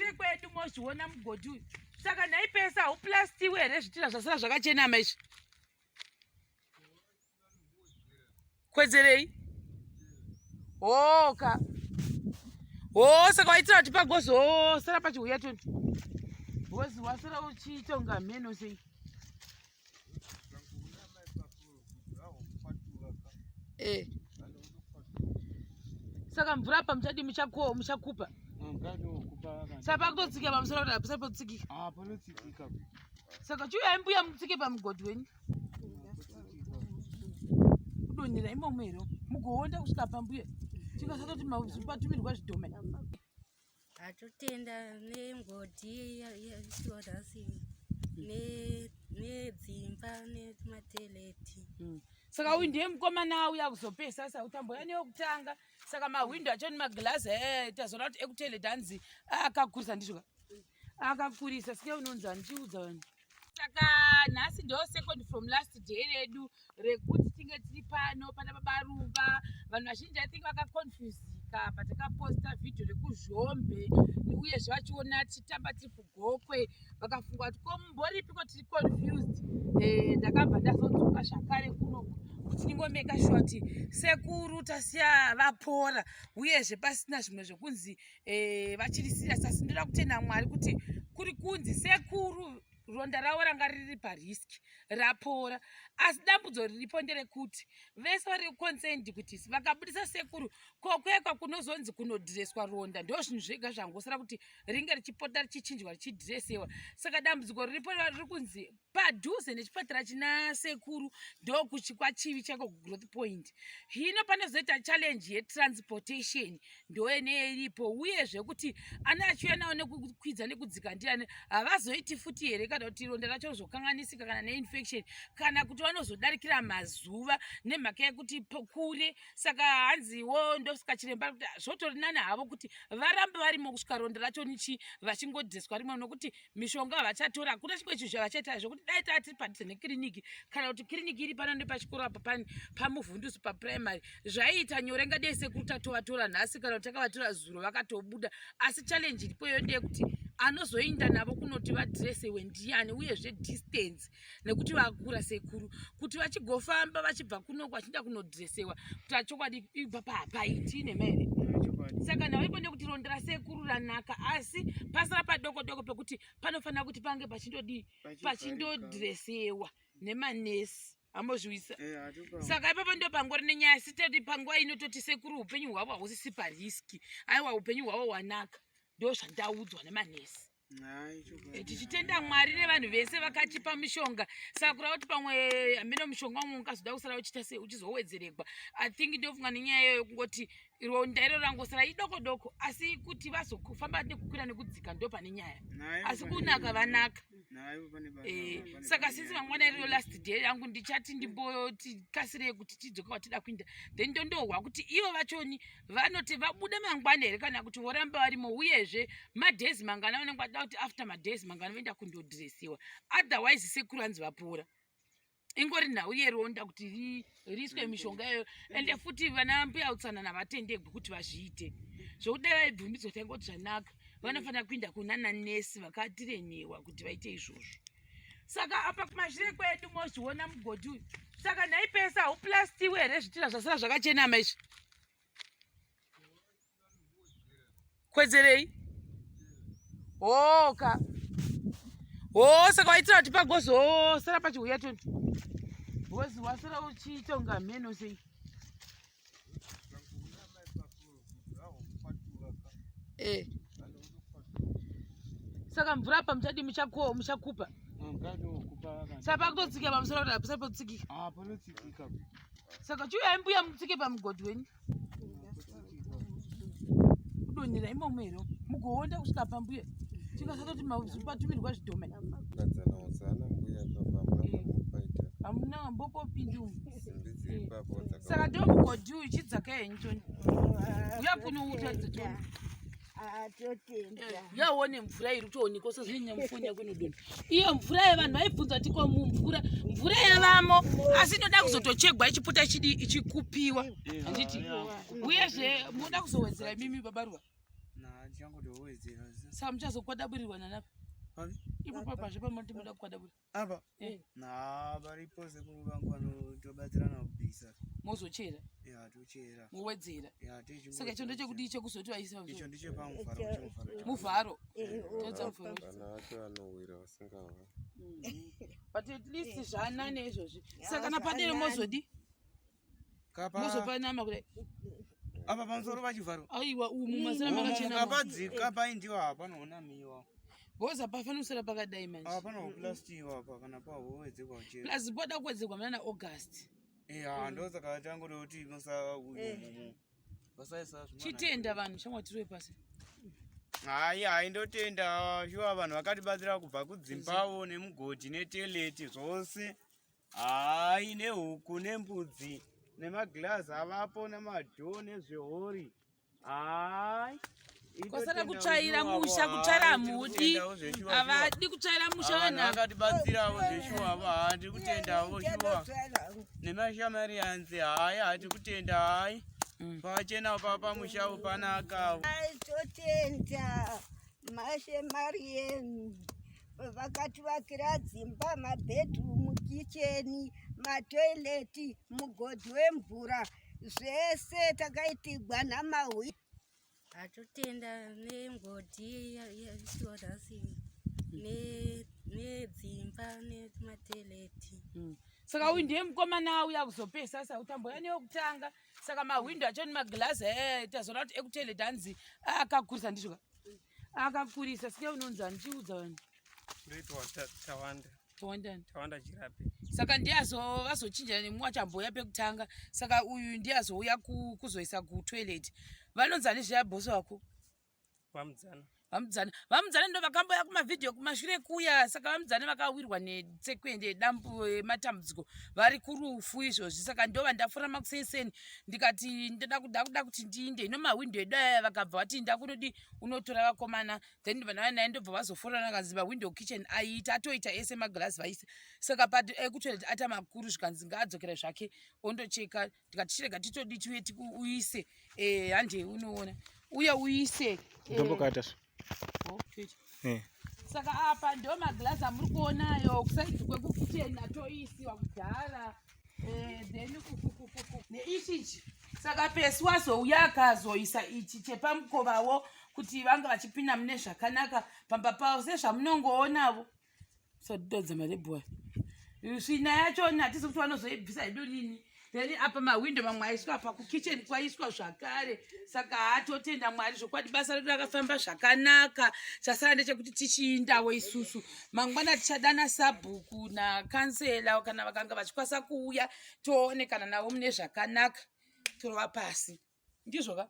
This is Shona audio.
kumashure kwedu mozviona mugodhi uyu. Saka nhai pese hauplastiwe here zvitina zvasara zvakachenama izvi? Kwedzerei? Hoka. Ho, saka waitira kuti pagozosara pachiuya 20. Because wasara uchiita kunga mheno sei? Eh. Saka mvura apa muchadi muchakupa muchakupa. Saka pakutotsika pamusoro kuti hapasati potsikika. Ah, panotsikika. Saka chiuyai mbuya mutsike pamugodhi wenyu. Kudonhera imomo here? Mugoonda kusvika pambuya. Tikasatoti patumirwa zvidhoma. Atotenda nengodhi yeinsurance nedzimba nemateleti. Hmm. Saka uyu ndiye mukomana auya kuzopesa sautambo yani yokutanga saka mahwindo acho nemaglazi eh, tazoona kuti ekutoilet hanzi akakurisa ndizvo ka akakurisa sike unonzi andichiudza vanhu saka nhasi ndo second from last day redu rekuti tinge tiri pano pana baba ruva vanhu vazhinji i think vakaconfusika patakaposta vhidhiyo rekuzhombe uyezve vachiona tichitamba tiri kugokwe vakafunga kuti ko mumboripiko tiri confused eh, ndakabva ndazodzoka zvakare kunoku kuti ndingomeka sure kuti sekuru tasiya vapora uyezve pasina zvimwe zvekunzi eh, vachiri serious asi ndoda kutenda mwari kuti kuri kunzi sekuru ronda ravo ranga riri parisk rapora asi dambudzo riripo nderekuti vese vari concerned kuti vakabudisa sekuru kokwekwa kunozonzi kunodhireswa ronda ndo zvinhu zvega zvangosara kuti ringe richipota richichinjwa richidhiresewa saka dambudziko riripo riri kunzi padhuze nechipatara china sekuru ndokuchikwachivi chako kugrowth point hino panozoita challenge yetransportation ndoyene iripo uyezve kuti ana achiuya nawo nekukwidza nekudzika ndiani havazoiti futi here kana kuti ronda racho rizokanganisika kana neinfection kana kuti vanozodarikira mazuva nemhaka yekuti kure saka hanziwo ndosaka chiremba kuti zvotori nani havo kuti varambe varimo kusvika ronda racho nichi vachingodreswa rimwe nokuti mishonga havachatora hakuna chimwe chinhu chavachaita zvekuti dai taa tiri padhuze nekiriniki kana kuti kiriniki iri pano nepachikoro apa pamuvhundusi papuraimary zvaiita nyore ngadei sekuru tatovatora nhasi kana kuti takavatora zuro vakatobuda asi challenge iripo iyo ndeyekuti anozoinda navo kunoti vadhiresewe ndiyani uyezve distance nekuti vakura sekuru kuti vachigofamba vachibva kuno vachienda kunodhiresewa kuti achokwadi ibva pahapaiti nhema here saka nhau ipo ndekuti ronda rasekuru ranaka asi pasara padoko doko pekuti panofanira kuti pange pachindodii pachindodhiresewa nemanesi ambozviwisa eh, saka ipapo ndo pangori nenyaya asi toti panguva ino toti sekuru upenyu hwavo hausisi pariski aiwa upenyu hwavo hwanaka ndo zvandaudzwa nemanesi Eh, tichitenda mwari nevanhu vese vakatipa mishonga saka kureva kuti pamwe hameno mushonga umwe ungazoda kusara uchiita sei uchizowedzeregwa i think ndofunga nenyaya iyoyo kungoti ronda iro rangosara idoko doko asi kuti vazofamba nekukwira nekudzika ndo pane nyaya asi kunaka vanaka eh, saka since mangwana iriyo last day yangu ndichati ndimboti kasirei kuti tidzoke kwatida kuinda then ndondohwa kuti ivo vachoni vanoti vabuda mangwana here kana kuti voramba varimo uyezve madays mangana vanenge vada kuti after madays mangana voenda kundodresiwa otherwise sekuru hanzi vapora ingori nhau yeronda kuti riiswe mishonga iyoyo ende futi vana mbuya utsanana vatendegwi kuti vazviite zvekuti dai vaibvumidzwa taingoti zvanaka vanofanira kuinda kunana nesi vakatirenewa kuti vaite izvozvo saka apa kumashure kwedu mozviona mugodhi uyu saka nhai pese hauplastiwe here zvitina zvasara zvakachenama izvi kwedzerei hoka ho saka waitira kuti pagozosara pachiuya 20 because wasara uchiita kunga mheno sei Eh. Saka mvura apa muchadi muchakupa. Saka pakutotsika pamusoro kuti hapasati potsikika. Ah, panotsikika. Saka chiuyai mbuya mutsike pamugodhi wenyu. Kudonhera imomo here? Mugoonda kusvika pambuya. Tikasatoti patumirwa zvidhoma. Hamuna mbopopindi umu. Saka ndomugodhi uyu chidzaka henyu toni. Uya kuno utaridze toni. Yaone mvura iri kutoonekwa sezvinenge mufoni yako inodonha. Iyo mvura yevanhu vaibvunza kuti ko mumvura mvura yavamo asi inoda kuzotochegwa ichipota ichidi ichikupiwa. Handiti? Uyezve munoda kuzowedzera imimi babaruva. Tichangotowedzera. Saka muchazokwadaburirwa nanapa? Papi? Ipo papazve pamunoti muda kukwadabura. Apa? Eh. Na varipo sekuru vangu vanotobatsirana kubvisa. Mozochera. Ya tochera. Mowedzera. Ya tichi. Saka icho ndechekudii chekuzoti vaisa? Icho ndechepamuvharo chemuvharo. Muvharo. Todza muvharo. Vana vacho vanowira vasingava. But at least zvanane izvozvi. Saka kana padere mozodi? Kapa. Mozopanama kudai. Apa pamusoro pachivharo. Aiwa umu masara makachena. Kapadzika paindiwa apa panoonamiwa. Goza pafanira kusara pakadai manje. Apa panoplastiwa apa kana pahowedzekwa uchera. Plus poda kuwedzerwa muna August. Ya ndosaka tangoda kuti musa uyu mumu. Vasaisa zvimwana. Chitenda vanhu shamwa tirwe pasi. Hayi hayi ndotenda shuwa vanhu vakatibatsira kubva kudzimbawo nemugodhi neteleti zvose. Hayi nehuku nembudzi nemagirazi avapo nemadhoo nezvehori. Hayi. Kwasara kutsvaira musha, kutsvaira hamudi. Havadi kutsvaira musha vanhu vanhu ava. vakatibatsirawo zveshuwa avo haa tiri kutendawo shuwa nemashamarianzi hayi hatiri kutenda hayi pachena pa pamushawo panakawo. Totenda mashemariyeni vakativakira dzimba, mabhedhurumu, kicheni, matoileti, mugodhi wemvura, zvese takaitigwa namahwi. Hatotenda nemgodhi yaisiwa nhasi nedzimba nematoileti. Saka uyu ndiye mukomana auya kuzopesa sautambo yani yokutanga. Saka mahwindo acho nemagirazi tazoona kuti ekutoilet hanzi akakurisa ndizvo ka? Akakurisa. Sika unonzi andichiudza vanhu. Ndoitwa Tawanda. Tawandani? Tawanda Chirape. Saka ndiye vazochinjana nemumwe achamboya pekutanga. Saka uyu ndiye azouya kuzoisa kutoilet. Vanonzi ani zviya bhosi wako? Vamudzana. Vamudzana. Vamudzana ndo vakamboya kumavhidhiyo kumashure kuya. Saka vamudzana vakawirwa netsekwende dambu matambudziko vari kurufu izvozvi. Saka ndo vandafura makusenseni ndikati ndoda kuda kuti ndiinde ino mahwindo edu aya vakabva vati ndakunodi unotora vakomana then vana vanaye ndobva vazoforana kanzi mahwindo kitchen aiita atoita ese magirazi vaisa. Saka but ekutoilet ata makuru zvikanzi ngaadzokera zvake ondocheka. Ndikati chirega titodi tiuye tikuuyise hande unoona uye uise Ndombokata so. Oh, toita. Saka apa ndo magirazi amuri kuonayo kusaidhi kwekukicheni atoisiwa kudhara. Then neichichi. Saka pesi wazouya akazoisa ichi chepamukovawo kuti vanga vachipinda mune zvakanaka pamba pavo sezvamunongoonavo. Sadodza marebhuwa. Svina yachona hatisi kuti vanozoibvisa hedu rini. Then apa mahwindo mamwe aiswa apa kukitchen kwaiswa zvakare. Saka hatotenda Mwari zvokwadi basa redu rakafamba zvakanaka. Chasara ndechekuti tichiindawo isusu. Mangwana tichadana sabhuku nakansela kana vakanga vachikwanisa kuuya toonekana navo mune zvakanaka. Torova pasi. Ndizvo ka?